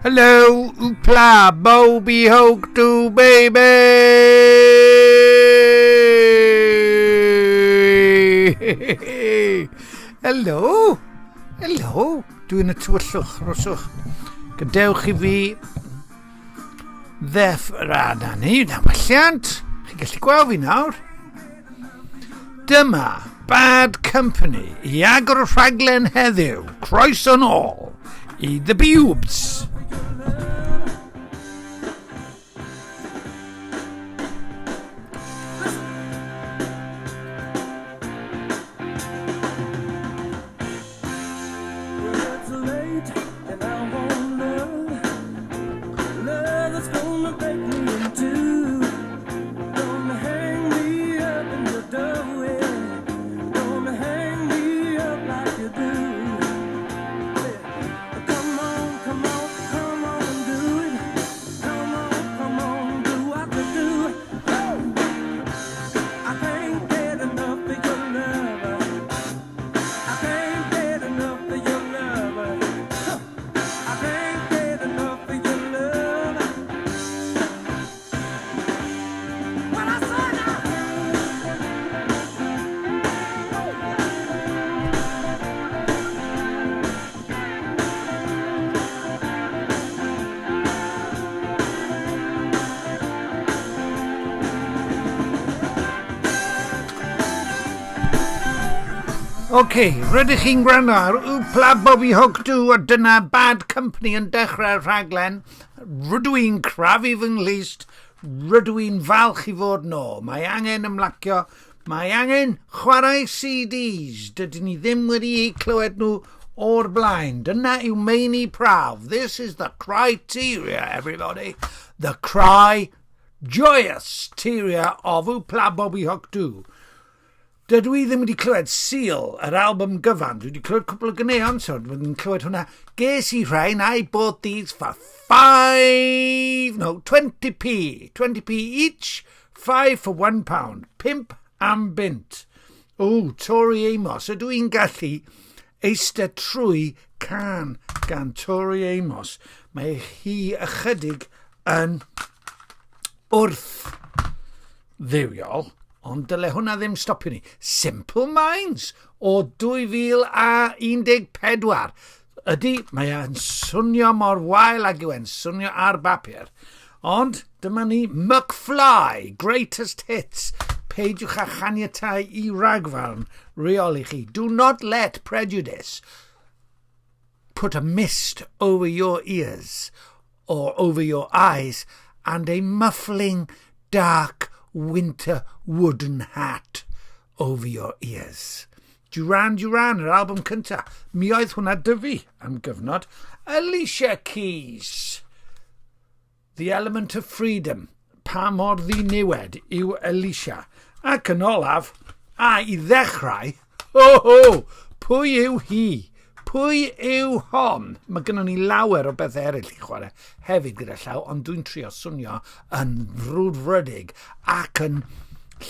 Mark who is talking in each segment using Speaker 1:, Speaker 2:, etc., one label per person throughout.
Speaker 1: Hello, wpla, Bobi Hoke do baby! Hello! Hello! Dwi'n y tywyllwch, roswch. Gadewch i fi ddeff yr na ni, na welliant. Chi'n gallu gweld fi nawr. Dyma Bad Company i agor y rhaglen heddiw. Croeso nôl i The Bubes. OK, rydych chi'n gwrando ar Wpla Bobby Hog Do a dyna Bad Company yn dechrau'r rhaglen. Rydw i'n crafu fy nghlust, rydw i'n falch i fod nôl. Mae angen ymlacio, mae angen chwarae CDs. Dydyn ni ddim wedi eu clywed nhw o'r blaen. Dyna yw meini prawf. This is the criteria, everybody. The cry joyous teria of Wpla Bobby Hog Do. Dydw i ddim wedi clywed Seal, yr album gyfan. Dwi wedi clywed cwpl o ganeuon, so dwi'n clywed hwnna. Ges i rhain, I bought these for 5, no, 20p. 20p each, 5 for £1. Pimp am bunt. O, Tori Amos. Ydw i'n gallu eistedd trwy can gan Tori Amos? Mae hi ychydig yn wrth dduwiol, ond dyle hwnna ddim stopio ni. Simple Minds o 2014. Ydy, mae e'n swnio mor wael ag yw e'n swnio ar bapur. Ond dyma ni McFly, Greatest Hits. Peidiwch â chaniatau i ragfarn reoli chi. Do not let prejudice put a mist over your ears or over your eyes and a muffling dark winter wooden hat over your ears. Duran Duran, yr album cynta. Mi oedd hwnna dyfu am gyfnod. Alicia Keys. The Element of Freedom. Pa mor ddiniwed yw Alicia? Ac yn olaf, a i ddechrau, ho ho, pwy yw hi? Pwy yw hon? Mae gennym ni lawer o bethau eraill i chwarae hefyd gyda llaw, ond dwi'n trio swnio yn frwdfrydig ac yn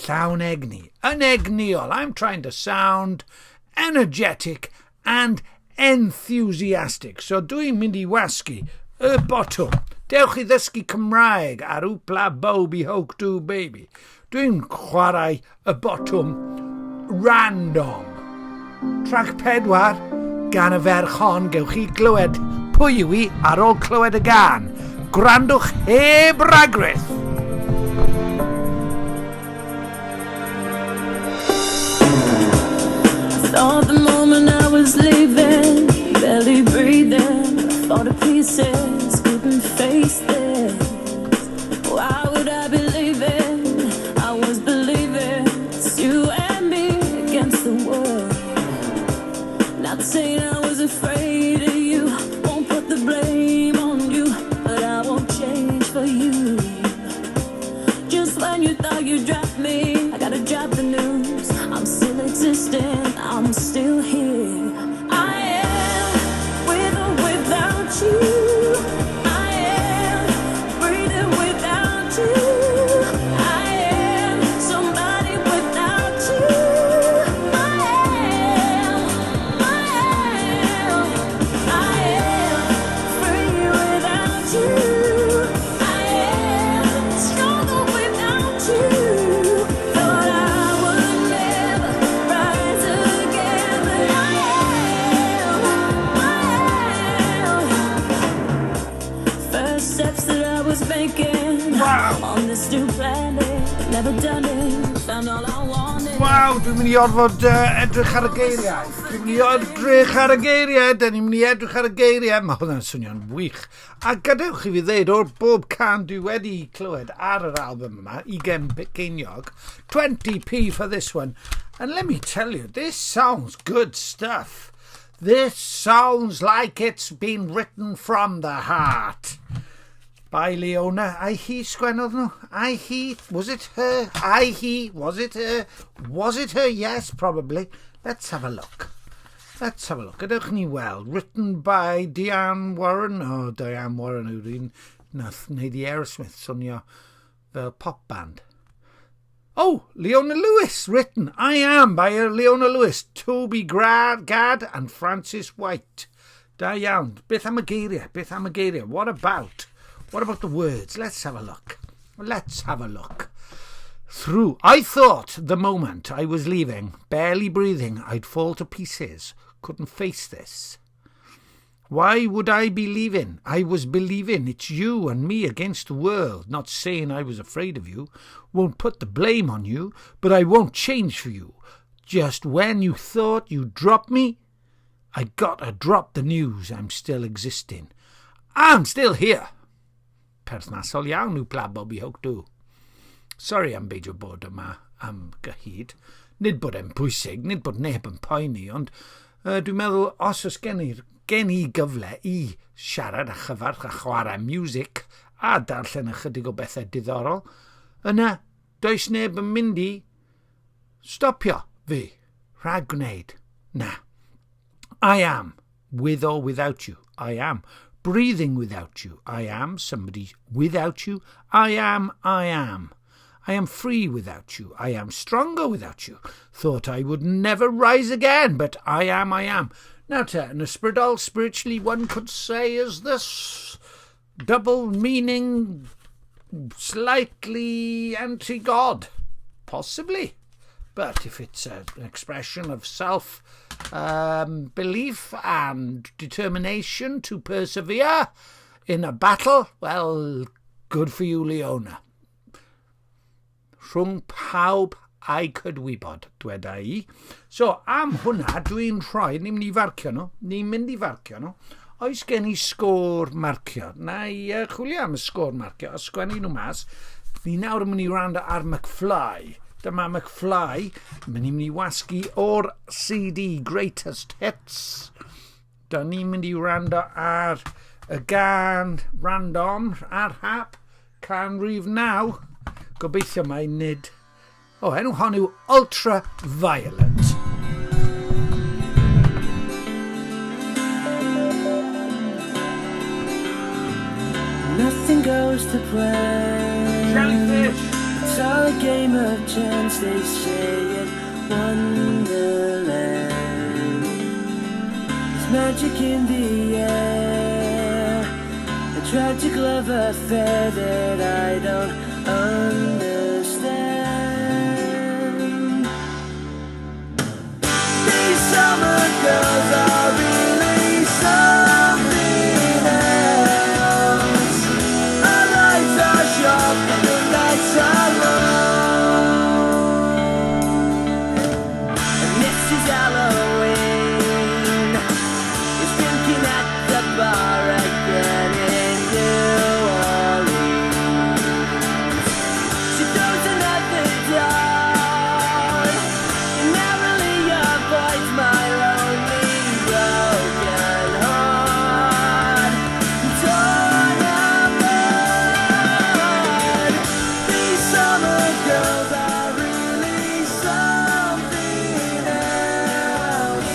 Speaker 1: llawn egni. Yn egnïol. I'm trying to sound energetic and enthusiastic. So dwi'n mynd i wasgu y botwm. Dewch i ddysgu Cymraeg ar Wpla Bobi Hoke Do Baby. Dwi'n chwarae y botwm random. Track 4 gan y ferch hon, gewch chi glywed pwy yw hi ar ôl clywed y gan. Gwrandwch heb ragrith!
Speaker 2: Thought the moment I was leaving, barely breathing, I thought of pieces, couldn't face this. Why would I be leaving? I was believing it's you and me against the world. Not saying I was afraid of you, won't put the blame on you, but I won't change for you. Just when you thought you dropped me, I gotta drop the news. I'm still existing, I'm still here. I am with or without you. first steps that I was making.
Speaker 1: Wow.
Speaker 2: On this new planet, never done it. Found all I wanted.
Speaker 1: Waw, dwi'n mynd i orfod edrych ar y geiriau. Dwi'n mynd i edrych ar y geiriau, da ni'n mynd i edrych ar y geiriau. Mae hwnna'n swnio'n wych. A gadewch i fi ddeud, o'r bob cân dwi wedi clywed ar yr album yma, 20 ceiniog, 20p for this one. And let me tell you, this sounds good stuff. This sounds like it's been written from the heart. By Leona. Ai hi sgwennodd nhw? Ai hi? Was it her? Ai hi? Was it her? Was it her? Yes, probably. Let's have a look. Let's have a look. Gadewch ni weld. Written by Diane Warren. Oh, Diane Warren yw'r un nath wneud i Aerosmith swnio fel pop band. Oh, Leona Lewis, written I Am by Leona Lewis, Toby Gad and Francis White. Da iawn. Beth am y geiriau? Beth am y geiriau? What about? What about the words? Let's have a look. Let's have a look. Through. I thought the moment I was leaving, barely breathing, I'd fall to pieces. Couldn't face this. Why would I be leaving? I was believing it's you and me against the world, not saying I was afraid of you. Won't put the blame on you, but I won't change for you. Just when you thought you'd drop me, I gotta drop the news I'm still existing. I'm still here. Perthnasol iawn yw Pla Bobi Hope Do. Sorry am beidio bod yma am gyhyd. Nid bod e'n pwysig, nid bod neb yn poeni, ond dwi'n meddwl os oes gen i gyfle i siarad a chyfarch a chwarae music a darllen ychydig o bethau diddorol, yna does neb yn mynd i stopio fi rhag gwneud. Na. I am, with or without you. I am. Breathing without you. I am. Somebody without you. I am, I am. I am free without you. I am stronger without you. Thought I would never rise again, but I am, I am. Now, te, yn ysbrydol, spiritually, one could say, is this double meaning slightly anti-God? Possibly. But if it's an expression of self belief and determination to persevere in a battle, well, good for you, Leona. Rhwng pawb a'i cydwybod, dweda i. So, am hwnna, dwi'n rhoi, ni'n mynd i farcio nhw, ni'n mynd i farcio nhw. Oes gen i sgôr marcio? Na i chwilio am y sgôr marcio, a sgwennu nhw mas. Ni nawr yn mynd i wrando ar McFly. Dyma McFly, mynd i wasgu o'r CD Greatest Hits. Da ni'n mynd i wrando ar y gân random ar hap, cân rhif 9. Gobeithio mai nid. O, enw hon yw Ultra Violet.
Speaker 2: Nothing goes to plan.
Speaker 1: Jellyfish!
Speaker 2: It's all a game of chance, they say in Wonderland. There's magic in the air, a tragic love affair that I don't understand. These summer girls are really something else. Our lives are sharp and the nights are long. And Mrs. Halloween is drinking at the bar again in New Orleans. She throws another dart and narrowly avoids my lonely broken heart. Torn apart. These summer girls are really something else.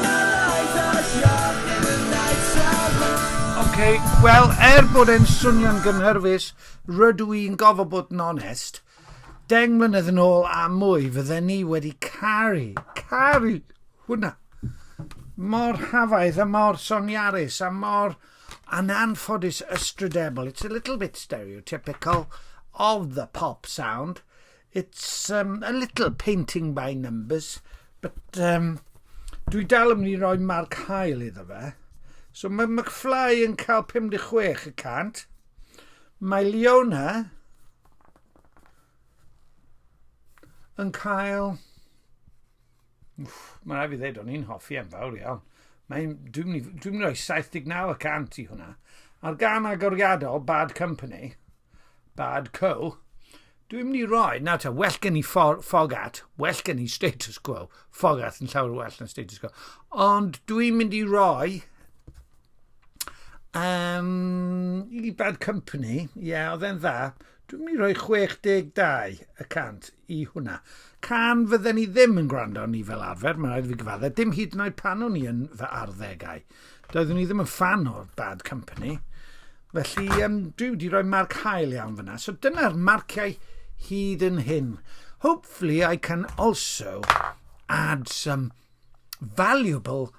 Speaker 2: My lies are sharp and the nights are long.
Speaker 1: OK, wel, er bod e'n swnio'n gynhyrfus, rydw i'n gofod bod yn onest. 10 mlynedd yn ôl a mwy, fydden ni wedi caru, caru hwnna. Mor hafaidd a mor soniarus a mor an anffodus ystrydebol. It's a little bit stereotypical of the pop sound. It's a little painting by numbers, but dwi dal yn mynd i roi marc hael iddo fe. So mae McFly yn cael 56 y cant. Mae Leona yn cael... Wff, mae rhaid fi ddweud, o'n i'n hoffi e'n fawr iawn. Mae'n, dwi'n mynd i, dwi rhoi 79 y cant i hwnna. A'r gan agoriadol, Bad Company, Bad Co, dwi'n mynd i roi, nawr te, well gen i Foghat, well gen i Status Quo, Foghat yn llawer well na Status Quo, ond dwi'n mynd i roi i Bad Company, ie, yeah, oedd e'n dda, dwi'n mynd i roi 62 y cant i hwnna. Can fydden ni ddim yn gwrando ni fel arfer, mae'n rhaid i fi gyfadde, dim hyd yn oed pan o'n i yn fy arddegau. Doeddwn i ddim yn ffan o'r Bad Company. Felly dwi wedi rhoi marc hael iawn fyna. So dyna'r marciau hyd yn hyn. Hopefully I can also add some valuable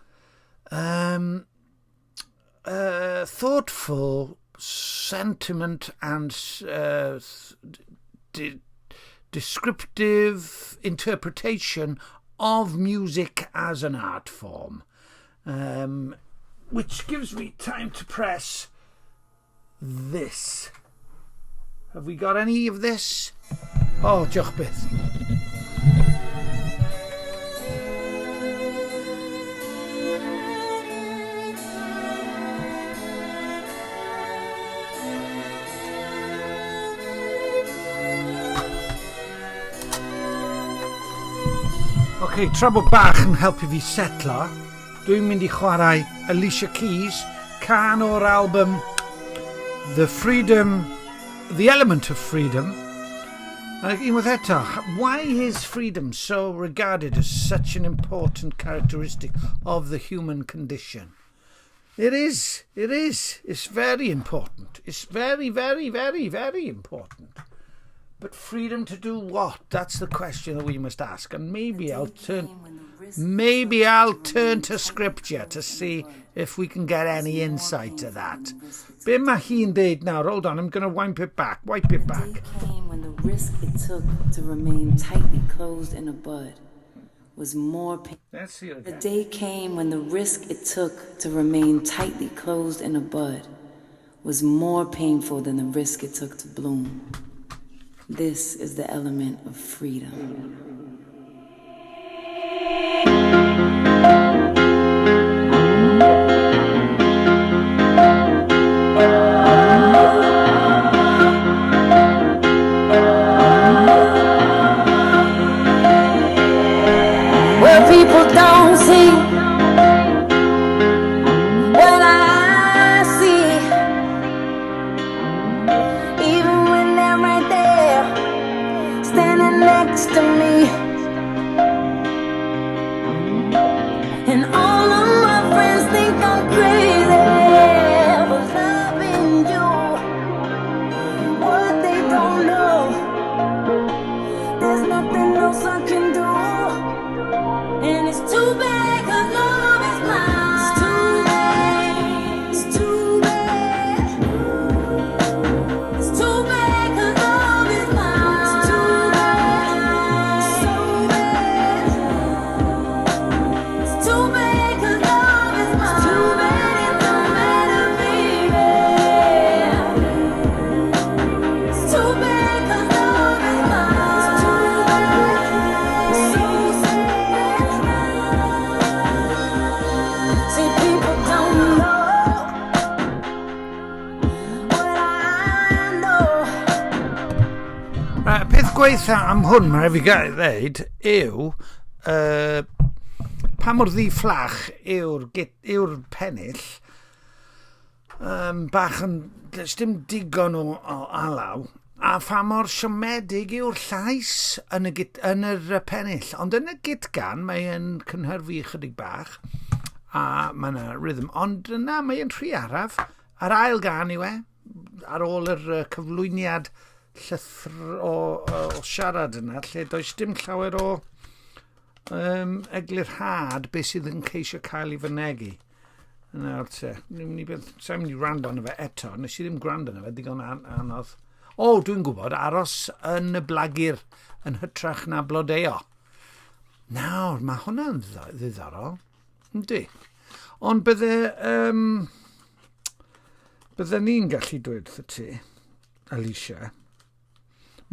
Speaker 1: thoughtful sentiment and descriptive interpretation of music as an art form. Which gives me time to press this. Have we got any of this? Oh, diolch byth. Ok, tra bod bach yn helpu fi setlo, dwi'n mynd i chwarae Alicia Keys, can o'r album The Freedom, The Element of Freedom. Ac unwaith eto, why is freedom so regarded as such an important characteristic of the human condition? It is, it is. It's very important. It's very, very, very, very important. But freedom to do what? That's the question that we must ask. And maybe I'll turn to scripture to see if we can get any insight to that. Be mae hi'n deud nawr? Hold on, I'm going to wipe it back. Wipe it back.
Speaker 2: The day came when the risk it took to remain tightly closed in a bud was more painful.
Speaker 1: Let's see it
Speaker 2: The
Speaker 1: again.
Speaker 2: day came when the risk it took to remain tightly closed in a bud was more painful than the risk it took to bloom. This is the element of freedom. Well, people don't see what I see, even when they're right there, standing next to me. And all of my friends think I'm crazy for loving you. What they don't know, there's nothing else I can do. And it's too bad, 'cause love is blind. It's too bad, it's too bad. It's too bad, 'cause love is blind. It's too bad, so bad. It's too bad, 'cause love is blind. It's too bad it don't matter, baby. It's too bad, 'cause love is blind. It's too bad, so sad. See, people don't know what I know.
Speaker 1: Right, y peth gweitha am hwn, mae rhaid fi gael ei ddeud, yw pa mor ddi-fflach yw'r yw pennill. Bach yn... Does dim digon o alaw. A pha mor siomedig yw'r llais yn yr pennill. Ond yn y gitgan, mae'n cynhyrfu chydig bach. A mae yna rhythm. Ond yna, mae'n rhy araf. A'r ail gan yw e, ar ôl yr cyflwyniad llythr o siarad yna, lle does dim llawer o eglurhad beth sydd yn ceisio cael ei fynegi. Nawr te, ni'n mynd i beth, sa'n mynd i wrando arno fe eto, nes i ddim gwrando arno fe, digon anodd. O, dwi'n gwybod, aros yn y blagur yn hytrach na blodeuo. Nawr, mae hwnna'n ddiddorol. Yndi. Ond bydde... bydde ni'n gallu dweud wrth ti, Alicia,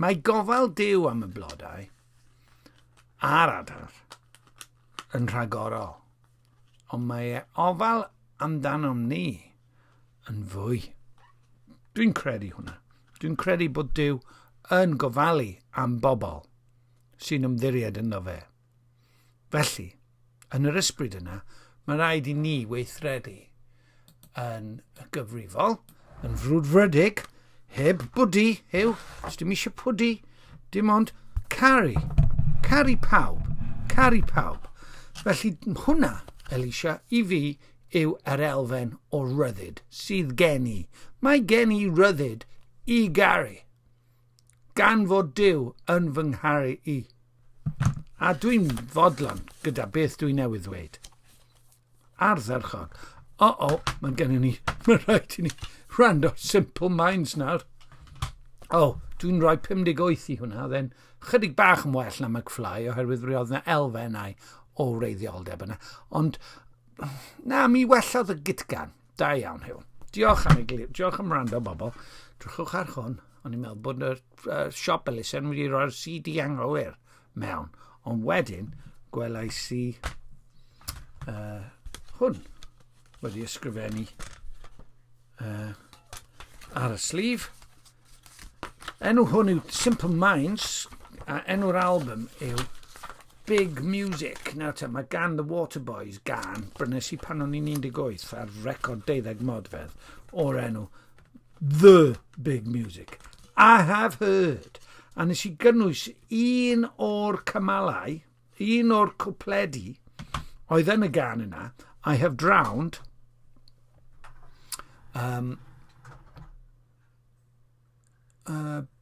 Speaker 1: mae gofal Duw am y blodau a'r adar yn rhagorol, ond mae e ofal amdanom ni yn fwy. Dwi'n credu hwnna. Dwi'n credu bod Duw yn gofalu am bobl sy'n ymddiried ynddo fe. Felly, yn yr ysbryd yna, mae rhaid i ni weithredu yn gyfrifol, yn frwdfrydig, heb bwdi, Huw, os dim eisiau pwdi, dim ond caru. Caru pawb. Caru pawb. Felly hwnna, Elisha, i fi yw yr elfen o ryddid sydd gen i. Mae gen i ryddid i garu. Gan fod Duw yn fy ngharu i. A dwi'n fodlon gyda beth dwi newydd ddweud. Ardderchog. O-o, mae gennym ni, mae rhaid i ni rando Simple Minds nawr. O, oh, dwi'n rhoi 58 i hwnna, then chydig bach yn well na McFly, oherwydd roedd yna elfennau o wreiddioldeb yna. Ond, na, mi wellodd y gitgan. Da iawn, Huw. Diolch am ei glir. Diolch am rando, bobl. Drychwch ar hwn. O'n i'n meddwl bod y siop elusen wedi rhoi'r CD anghywir mewn. Ond wedyn, gwelais i hwn wedi ysgrifennu ar y sleeve. Enw hwn yw Simple Minds, a enw'r album yw Big Music. Nawr te, mae gan The Waterboys gan, brynes i pan o'n i'n 18 ar record 12 modfedd o'r enw The Big Music. I have heard. A nes i gynnwys un o'r cymalau, un o'r cwpledi oedd yn y gan yna, I have drowned,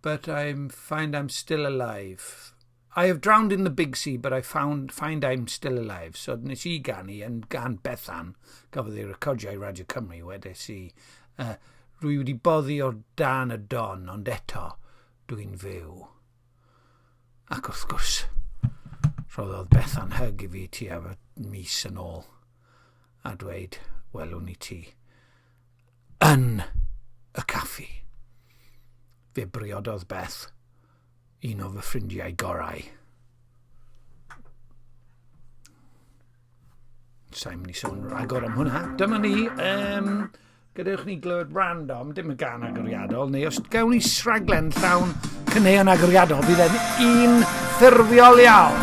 Speaker 1: but I find I'm still alive. I have drowned in the big sea, but I find I'm still alive. So nes i ganu yn gan Bethan, gafodd ei recordio i Radio Cymru, wedes i, rwy wedi boddi o'r dan y don, ond eto dwi'n fyw. Ac wrth gwrs, rhoddodd Bethan hug i fi tua mis yn ôl, a dweud, welwn i ti yn y caffi. Fe briododd Beth un o fy ffrindiau gorau. Sa'n mynd i sôn rhagor am hwnna. Dyma ni, gadewch ni glywed random, dim y gan agoriadol, neu os gawn ni sraglen llawn caneuon agoriadol, bydd e'n un ffurfiol iawn.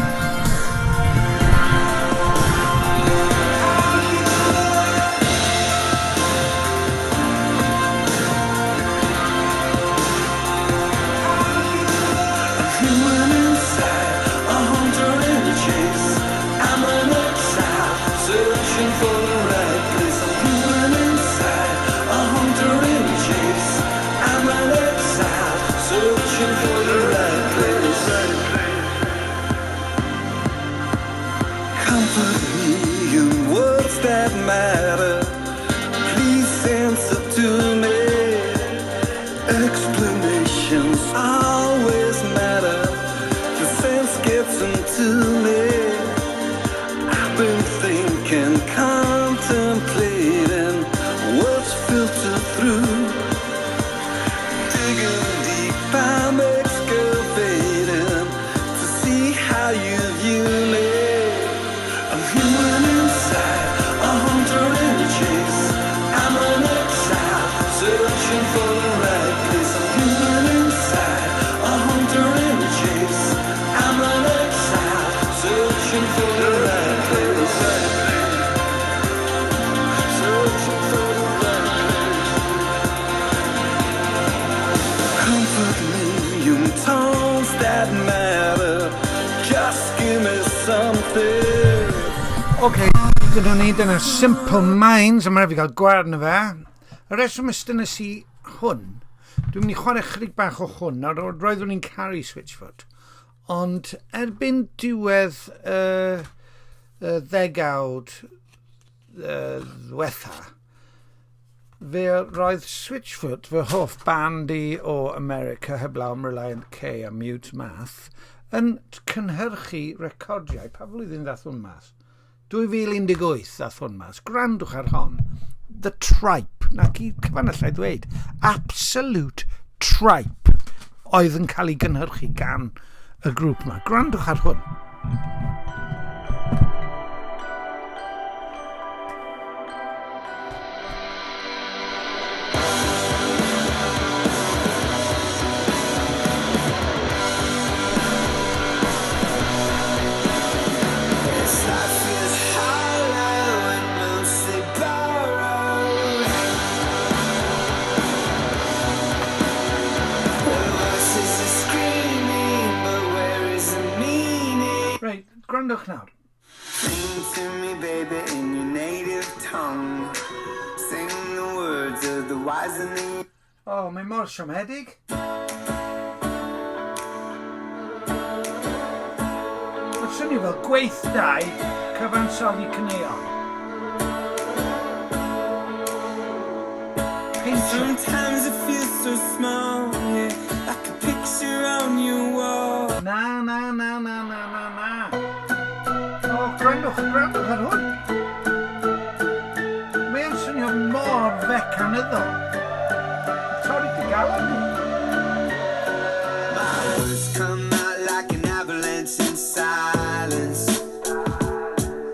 Speaker 3: Comfort me in words that matter. Please answer to me. Explanations always matter. The sense gets into me. I've been thinking, contemplating. Words filter through. Digging deep, I'm excavating to see how you view me. I'm human inside, a hunter in a chase. I'm an exile, searching for the right place. I'm human inside, a hunter in a chase. I'm an exile, searching for the right place. Searching for the right place. Comfort me in tones that matter. Just give me something.
Speaker 1: Oce, gyda ni, dyna Simple Minds, a mae'n rhaid fi gael gwared na fe. Y reswm estynnes i hwn, dwi'n mynd i chwarae chydig bach o hwn, nawr roeddwn i'n caru Switchfoot, ond erbyn diwedd y ddegawd ddiwetha, fe roedd Switchfoot, fy hoff band i o America, heblaw am Reliant K a Mute Math, yn cynhyrchu recordiau. Pa flwyddyn ddath hwn mas? 2018 ath hwn mas. Gwrandwch ar hon. The Tripe. Na gyd cyfan allai ddweud. Absolute Tripe oedd yn cael ei gynhyrchu gan y grŵp yma. Gwrandwch ar hwn. Reit, gwrandwch nawr.
Speaker 3: Sing to me, baby, in your native tongue. Sing the words of the wise and the
Speaker 1: O, oh, mae mor siomedig. Mae'n swnio fel gweithdai cyfansoddi caneuon. Peintio.
Speaker 3: Sometimes it feels so small, yeah, like a picture on your wall.
Speaker 1: Na, na, na, na, na, na, na. O, oh, gwrandwch, gwrandwch ar hwn. Mae'n swnio mor fecanyddol. Torri dy galon di.
Speaker 3: My words come out like an avalanche in silence.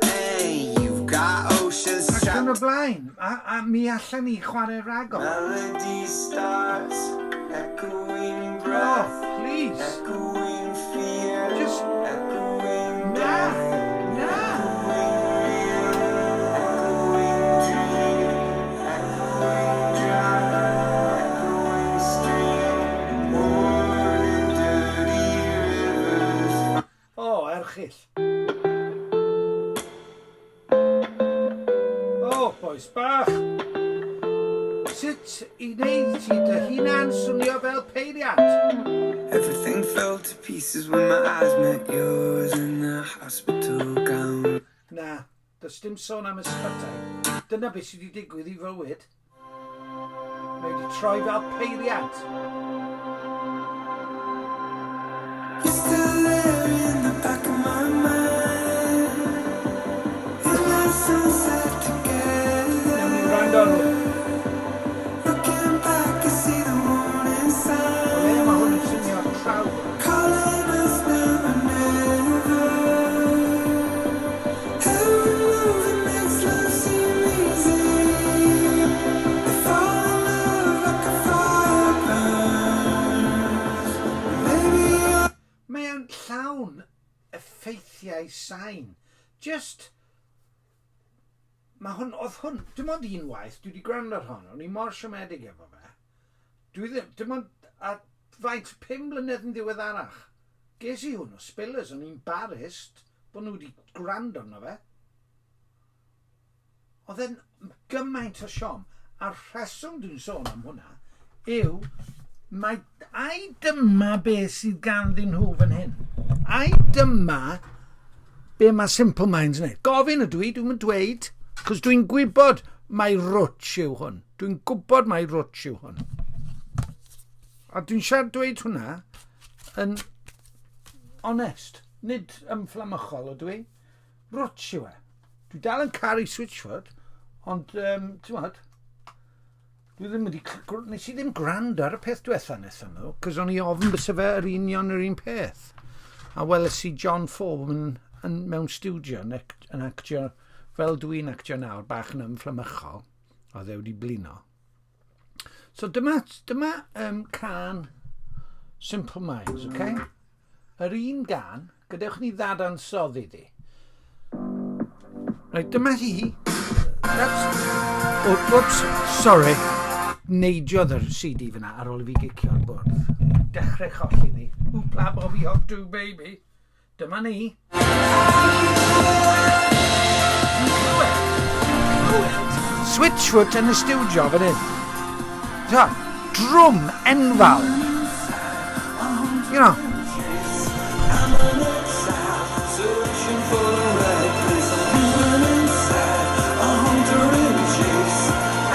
Speaker 3: Hey, you've got oceans
Speaker 1: Ac yn y
Speaker 3: trapped.
Speaker 1: blaen, a mi allan ni chwarae ragor.
Speaker 3: Melody starts echoing
Speaker 1: Oh,
Speaker 3: breath,
Speaker 1: please.
Speaker 3: echoing fear,
Speaker 1: Just-
Speaker 3: echoing
Speaker 1: Na,
Speaker 3: death.
Speaker 1: na.
Speaker 3: Echoing dream, echoing dry, echoing stream, worn and dirty rivers.
Speaker 1: O, oh, erchyll. O, oh, bois bach. Sut i wneud ti dy hunan swnio fel peiriant?
Speaker 3: Everything fell to pieces when my eyes met yours in the hospital gown.
Speaker 1: Na, does dim sôn am ysbytai. Dyna beth sydd wedi digwydd i fywyd. Mae wedi troi fel peiriant.
Speaker 3: You're still there in the back of my mind. In that sunset together.
Speaker 1: Nawn ni wrando ar hwn.
Speaker 3: Looking back, I see the warning
Speaker 1: O le
Speaker 3: sign.
Speaker 1: mae hwn yn swnio traw.
Speaker 3: Calling us now or never. Every move that makes love seem easy. They fall in love like a fire burns. Maybe I
Speaker 1: Mae o'n llawn effeithiau sain. Just... Mae hwn, oedd hwn, dim ond un waith, dwi wedi gwrando ar hwn, o'n i mor siomedig efo fe. Dwi ddim, dim ond, a faint 5 mlynedd yn ddiweddarach, ges i hwn o Spillers, o'n i'n embarrassed bod nhw wedi gwrando arno fe. Oedd e'n gymaint o siom, a'r rheswm dwi'n sôn am hwnna yw, mae, ai dyma beth sydd ganddyn nhw fan hyn? Ai dyma be mae Simple Minds yn neud? Gofyn ydw i, dwi'n dweud, cos dwi'n gwybod mai rwtsh yw hwn. Dwi'n gwybod mai rwtsh yw hwn. A dwi'n siarad dweud hwnna yn onest, nid ymfflamychol ydw i. Rwtsh yw e. Dwi dal yn caru Switchfoot, ond, ti'n gwbod, dwi ddim wedi... Nes i ddim gwrando ar y peth diwetha nethon nhw, cos o'n i ofn bysa fe yr union yr un peth. A weles i John Foreman mewn studio yn actio fel dwi'n actio nawr, bach yn ymfflamychol. Oedd e wedi blino. So dyma cân Simple Minds, okay? Yr un gân, gadewch ni ddadansoddi di. Reit, dyma hi. That's... Oh, whoops, sorry. Neidiodd yr CD fyna ar ôl i fi gicio'r bwrdd. Dechrau cholli ni. Hoopla, bobby, hop, do baby. Dyma ni. Ti'n clywed? Ti'n clywed? Switchfoot yn y stiwdio fan hyn. Ta, drwm enfawr.
Speaker 3: Searching for the right place. I'm human inside, a hunter in chase.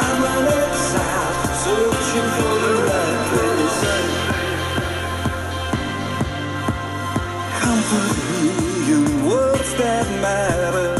Speaker 3: I'm an exile, searching for the right place. Company in words that matter.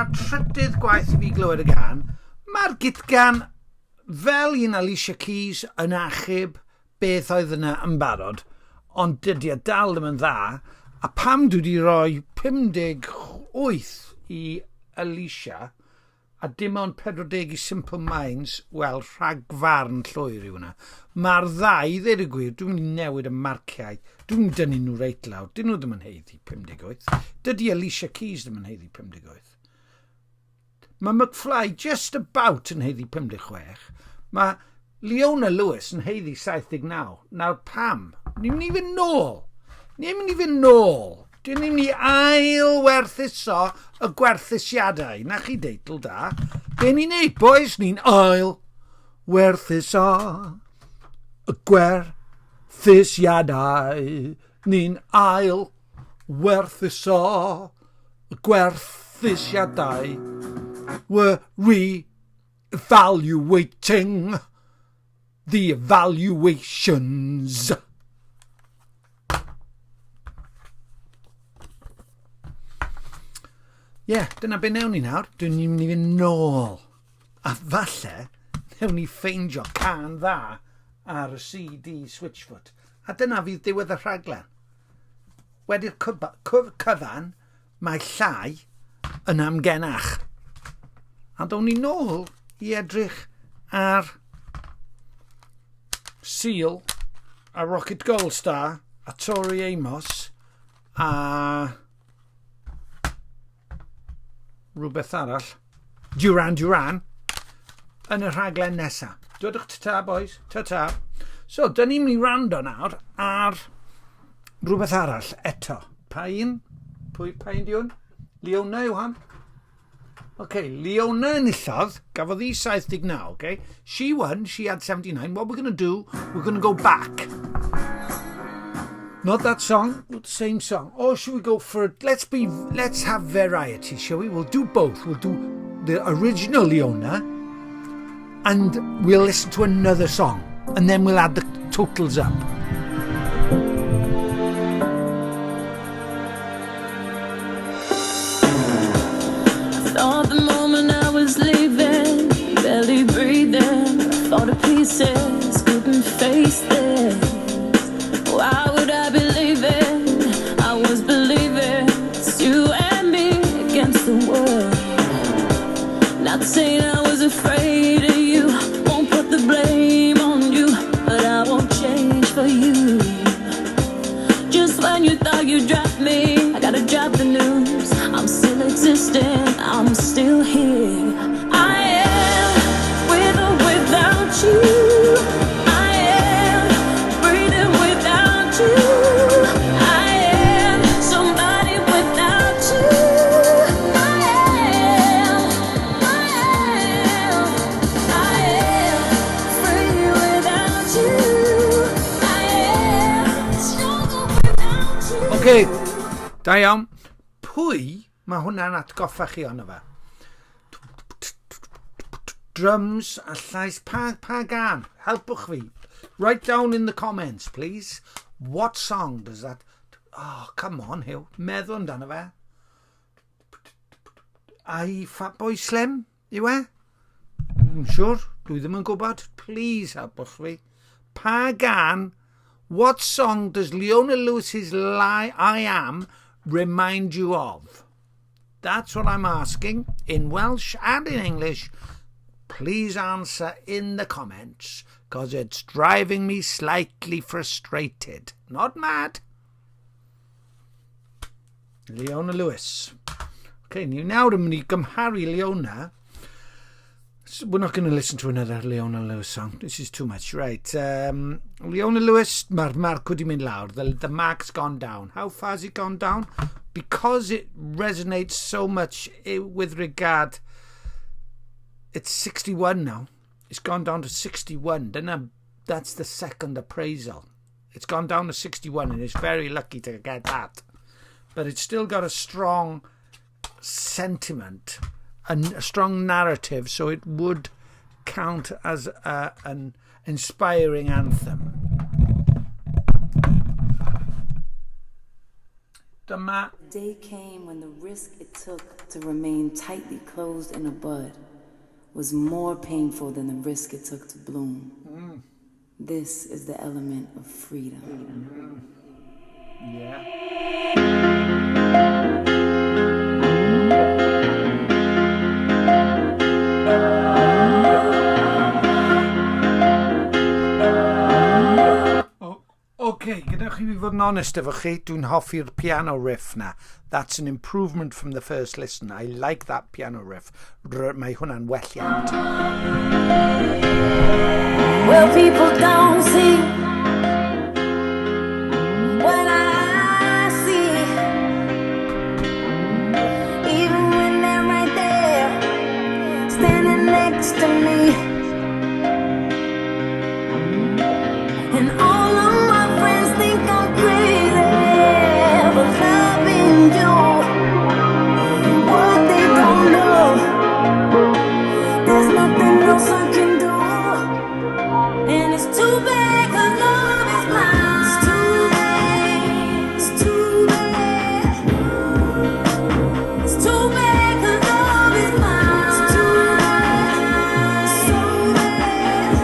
Speaker 1: Dyma'r trydydd gwaith i fi glywed y gân. Mae'r gitgan, fel un Alicia Keys, yn achub beth oedd yna yn barod, ond dydy e dal ddim yn dda. A pam dwi wedi rhoi 58 i Alicia, a dim ond 40 i Simple Minds, wel, rhagfarn llwyr yw hwnna. Mae'r ddau, i ddweud y gwir, dwi'n mynd i newid y marciau. Dwi'n mynd i dynnu nhw reit lawr. Dyn nhw ddim yn haeddu 58. Dydy Alicia Keys ddim yn haeddu 58. Mae McFly just about yn haeddu 56. Mae Leona Lewis yn haeddu 79. Nawr pam? Ni'n mynd i fynd nôl. Ni'n mynd i fynd nôl. Dyn ni'n mynd i ail werthuso y gwerthusiadau. Na chi deitl da. Be ni'n neud, boys? Ni'n ail werthuso y gwerthusiadau. Ni'n ail werthuso y gwerthusiadau. We're re-evaluating the evaluations. Ie, yeah, dyna be newn ni nawr. Dwi'n ni'n mynd i fynd nôl. A falle, newn ni ffeindio cân dda ar y CD Switchfoot. A dyna fydd diwedd y rhaglen. Wedi'r cyfan, mae llai yn amgenach. A down ni nôl i edrych ar Seal a Rocket Gold Star a Tori Amos a rhywbeth arall, Duran Duran, yn y rhaglen nesaf. Dwedwch ta-ta, boys. Ta-ta. So, dyn ni'n mynd i wrando nawr ar rhywbeth arall eto. Pa un? Pwy, pa un di hwn? Leona yw hon? Okay, Leona enillodd, gafodd hi 79, okay? She won, she had 79. What we're going to do, we're going to go back. Not that song, but the same song. Or should we go for, let's have variety, shall we? We'll do both. We'll do the original Leona, and we'll listen to another song, and then we'll add the totals up.
Speaker 2: Thought the moment I was leaving, barely breathing, fall to pieces, couldn't face this. Why would I be leaving? I was believing it's you and me against the world. Not saying I was afraid of you, won't put the blame on you, but I won't change for you. Just when you thought you dropped me, I gotta drop the news. I'm still existing, I'm still here. I am with or without you. I am breathing without you. I am somebody without you. I am, I am, I am free without you. I am stronger without you.
Speaker 1: Oce, okay, da iawn. Pwy mae hwnna'n atgoffa chi ono fe? Drums a llais, pa gân? Helpwch fi. Write down in the comments, please. What song does that... Oh, come on, Huw. Meddwl amdano fe. Ai Fatboy Slim, yw e? Dwi'n siwr, dwi ddim yn gwybod. Please helpwch fi. Pa gân, what song does Leona Lewis's Lie I Am remind you of? That's what I'm asking in Welsh and in English. Please answer in the comments, because it's driving me slightly frustrated. Not mad. Leona Lewis. Okay, ni nawr yn mynd i gymharu Leona. So we're not going to listen to another Leona Lewis song. This is too much. Right. Leona Lewis, mae'r marc wedi mynd lawr. The mark's gone down. How far has it gone down? Because it resonates so much with regard... It's 61 now. It's gone down to 61. Dyna, that's the second appraisal. It's gone down to 61 and it's very lucky to get that. But it's still got a strong sentiment and a strong narrative, so it would count as an inspiring anthem. Dyma...
Speaker 2: The day came when the risk it took to remain tightly closed in a bud was more painful than the risk it took to bloom. This is the element of freedom.
Speaker 1: Yeah. OK, gadewch i fi fod yn onest efo chi, dwi'n hoffi'r piano riff na. That's an improvement from the first listen. I like that piano riff. Mae hwnna'n welliant.
Speaker 2: Well, people don't see what I see. Even when they're right there, standing next to me. And all of my friends think I'm crazy for loving you. What they don't know, there's nothing else I can do. And it's too bad, 'cause love is blind. It's too bad, it's too bad. It's too bad, 'cause love is blind. It's too bad, so bad.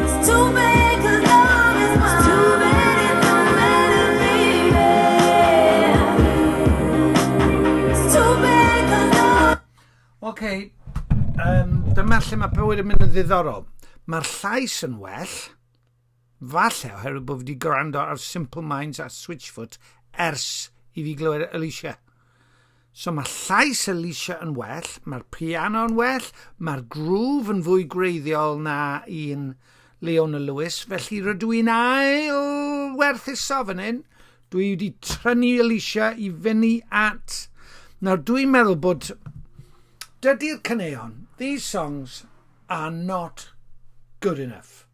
Speaker 2: It's too bad, 'cause love is blind. It's too bad it don't matter, baby. It's too bad, 'cause love.
Speaker 1: OK, dyma lle mae bywyd yn mynd yn ddiddorol. Mae'r llais yn well, falle oherwydd bod fi wedi gwrando ar Simple Minds a Switchfoot ers i fi glywed Alicia. So mae llais Alicia yn well, mae'r piano yn well, mae'r groove yn fwy gwreiddiol na un Leona Lewis, felly rydw i'n ail werthuso fan hyn. Dwi wedi tynnu Alicia i fyny at... Nawr, dwi'n meddwl bod... Dydy'r caneuon, these songs are not good enough.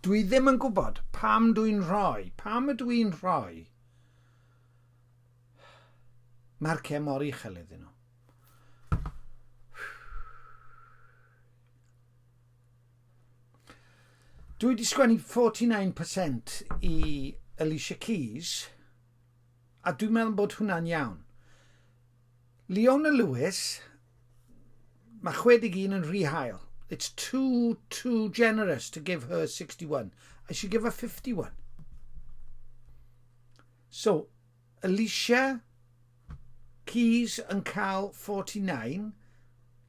Speaker 1: Dwi ddim yn gwybod pam dwi'n rhoi, pam ydw i'n rhoi marciau mor uchel iddyn nhw. Dwi wedi sgwennu 49% i Alicia Keys, a dwi'n meddwl bod hwnna'n iawn. Leona Lewis, mae 61 yn rhy hael. It's too generous to give her 61. I should give her 51. So, Alicia Keys yn cael 49,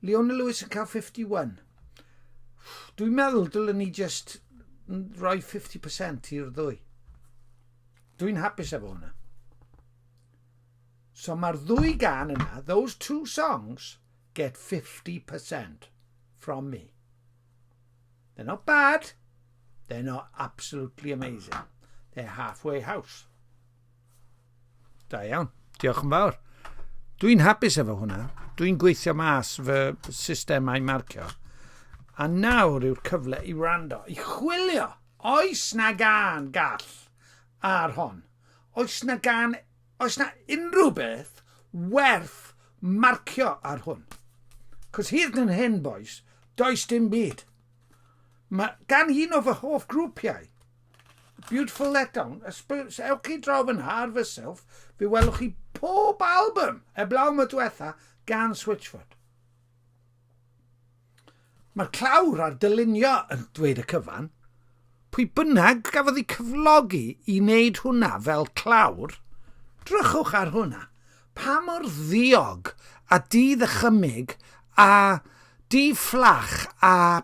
Speaker 1: Leona Lewis yn cael 51. Dwi'n meddwl dylen ni just rhoi 50% i'r ddwy. Dwi'n hapus efo hwnna. So mae'r ddwy gan yna, those two songs, get 50% from me. They're not bad. They're not absolutely amazing. They're halfway house. Da iawn. Diolch yn fawr. Dwi'n hapus efo hwnna. Dwi'n gweithio mas fy systemau marcio. A nawr yw'r cyfle i wrando, i chwilio. Oes na gan gall ar hon? Oes na gan, oes na unrhyw beth werth marcio ar hwn? Cos hyd yn hyn, boys, does dim byd. Mae gan un o fy hoff grwpiau, Beautiful Letdown, ewch chi draw fyna ar fy silff, fe welwch chi pob album, eblaw am y diwetha, gan Switchfoot. Mae'r clawr a'r dylunio yn dweud y cyfan. Pwy bynnag gafodd ei cyflogi i wneud hwnna fel clawr, drychwch ar hwnna. Pa mor ddiog a di-ddychymyg a di-fflach a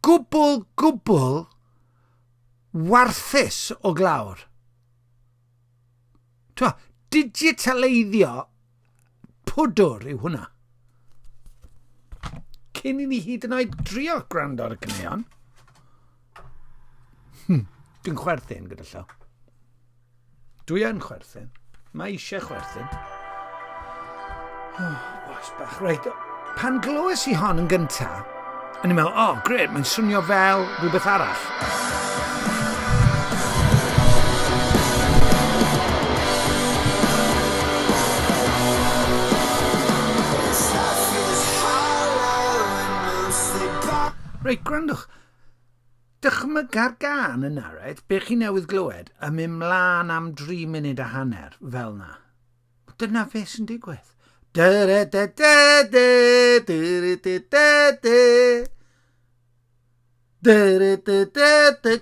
Speaker 1: gwbl, gwbl warthus o glawr. Twa, digitaleiddio pwdwr yw hwnna. Cyn i ni hyd yn oed drio gwrando ar y caneuon. Dwi'n chwerthin gyda llaw. Dwi yn chwerthin. Mae eisiau chwerthin. Oh, boys bach. Reit, pan glywes i hon yn gynta, o'n i'n meddwl, oh, great, mae'n swnio fel rhywbeth arall. Reit, gwrandwch. Dychmyga'r gân yna, reit, be chi newydd glywed, yn mynd mlaen am 3 munud a hanner, fel na. Dyna fe sy'n digwydd.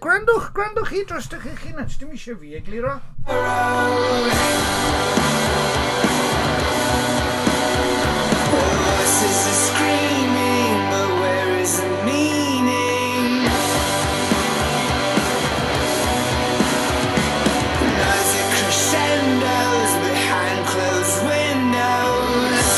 Speaker 1: Gwrandwch, gwrandwch chi dros eich hunain, dim eisiau fi egluro.
Speaker 3: Voices are screaming, but where is the meaning? Noisy crescendos behind closed windows.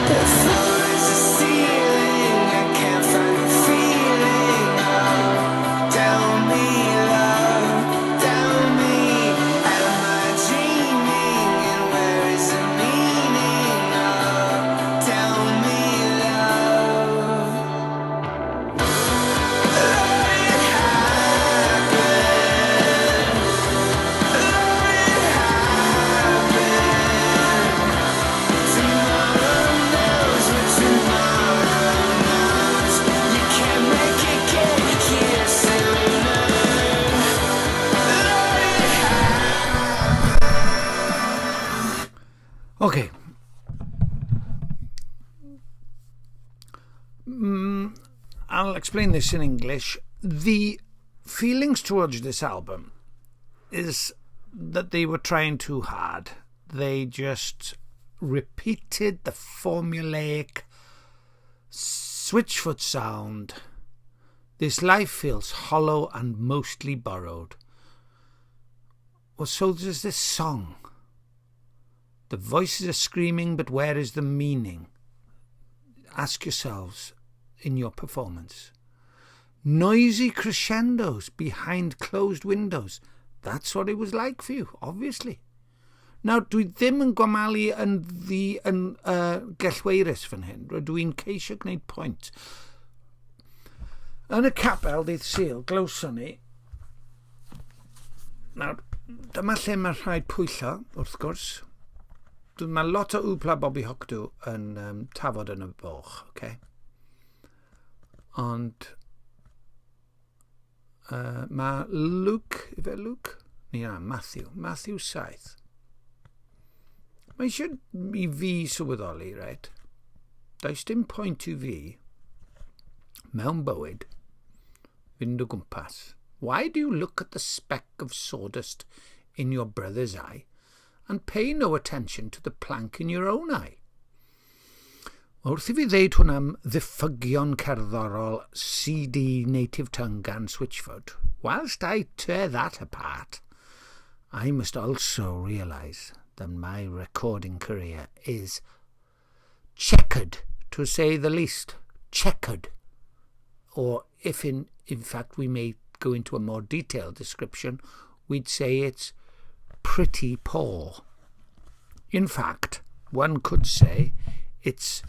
Speaker 3: The floor is a ceiling, I can't find the feeling. Oh, tell me, love, tell me, am I dreaming? And where is the meaning? Oh, tell me, love. Let it happen. Let it happen. Tomorrow knows what tomorrow knows. You can't make it get here sooner. Let it happen.
Speaker 1: Okay. I'll explain this in English. The feelings towards this album is that they were trying too hard. They just repeated the formulaic Switchfoot sound. This life feels hollow and mostly borrowed. Well, so does this song. The voices are screaming, but where is the meaning? Ask yourselves in your performance. Noisy crescendos behind closed windows. That's what it was like for you, obviously. Nawr, dwi ddim yn gwamalu yn ddi yn gellweirus fan hyn. Rydw i'n ceisio gwneud pwynt. Yn y capel dydd Sul, glywson ni. Nawr, dyma lle mae rhaid pwyllo, wrth gwrs. Mae lot o Wpla Bobby Hocdw yn tafod yn y boch, okay? Ond mae Luke, ife Luke? Ni na, Matthew. Matthew 7. Mae eisiau i fi sylweddoli, right? Does dim pwynt i fi mewn bywyd fynd o gwmpas. Why do you look at the speck of sawdust in your brother's eye and pay no attention to the plank in your own eye? Wrth i fi ddeud hwn am ddiffygion cerddorol CD Native Tongue gan Switchfoot, whilst I tear that apart, I must also realise that my recording career is checkered, to say the least. Checkered. Or if in fact we may go into a more detailed description, we'd say it's pretty poor. In fact, one could say it's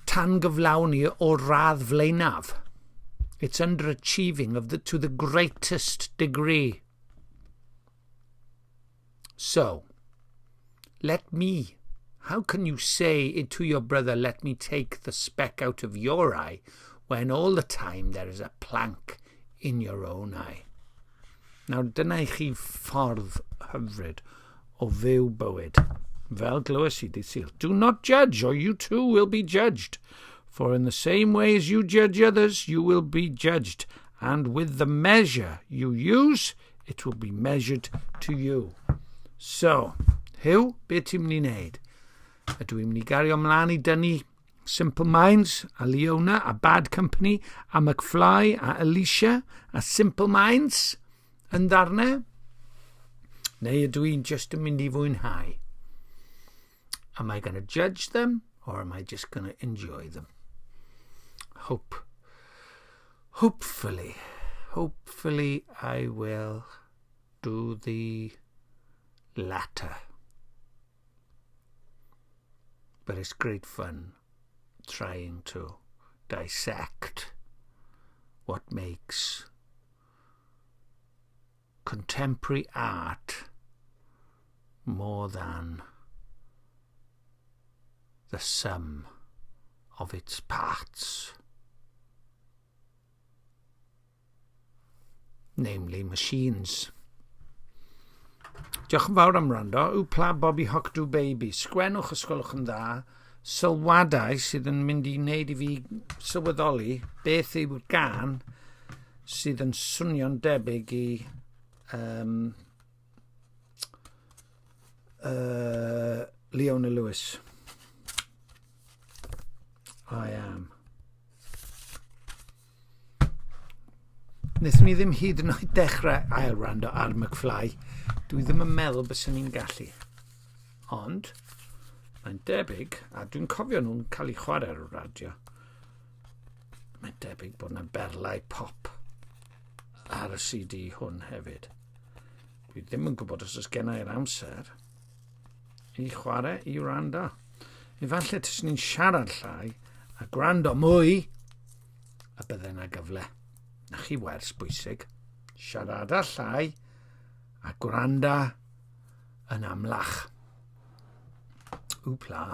Speaker 1: tangyflawni o'r radd flaenaf. It's underachieving to the greatest degree. So, let me, how can you say it to your brother, "Let me take the speck out of your eye," when all the time there is a plank in your own eye? Nawr, dyna i chi ffordd hyfryd o fyw bywyd. Fel glywes i dydd Sul. Do not judge, or you too will be judged. For in the same way as you judge others, you will be judged. And with the measure you use, it will be measured to you. So, Huw, be ti'n mynd i wneud? Ydw i'n mynd i gario ymlaen i dynnu Simple Minds a Leona a Bad Company a McFly a Alicia a Simple Minds yn ddarnau? Neu ydw i'n just yn mynd i fwynhau? Am I going to judge them or am I just going to enjoy them? Hopefully I will do the latter. But it's great fun trying to dissect what makes contemporary art more than the sum of its parts. Namely machines. Diolch yn fawr am wrando. Wpla Bobby Hock Do Baby. Sgwennwch os gwelwch yn dda sylwadau sydd yn mynd i wneud i fi sylweddoli beth yw'r gan sydd yn swnio'n debyg i um, Leona Lewis. I am. Wnaethon ni ddim hyd yn oed dechrau ail wrando ar McFly. Dwi ddim yn meddwl byswn ni'n gallu. Ond, mae'n debyg, a dwi'n cofio nhw'n cael eu chwarae ar y radio, mae'n debyg bod yna berlau pop ar y CD hwn hefyd. Dwi ddim yn gwybod os oes gennau'r amser i chwarae i wrando. Efallai tys ni'n siarad llai a gwrando mwy, a bydde yna gyfle. Na chi wers bwysig. Siarada llai a gwranda yn amlach. Wpla.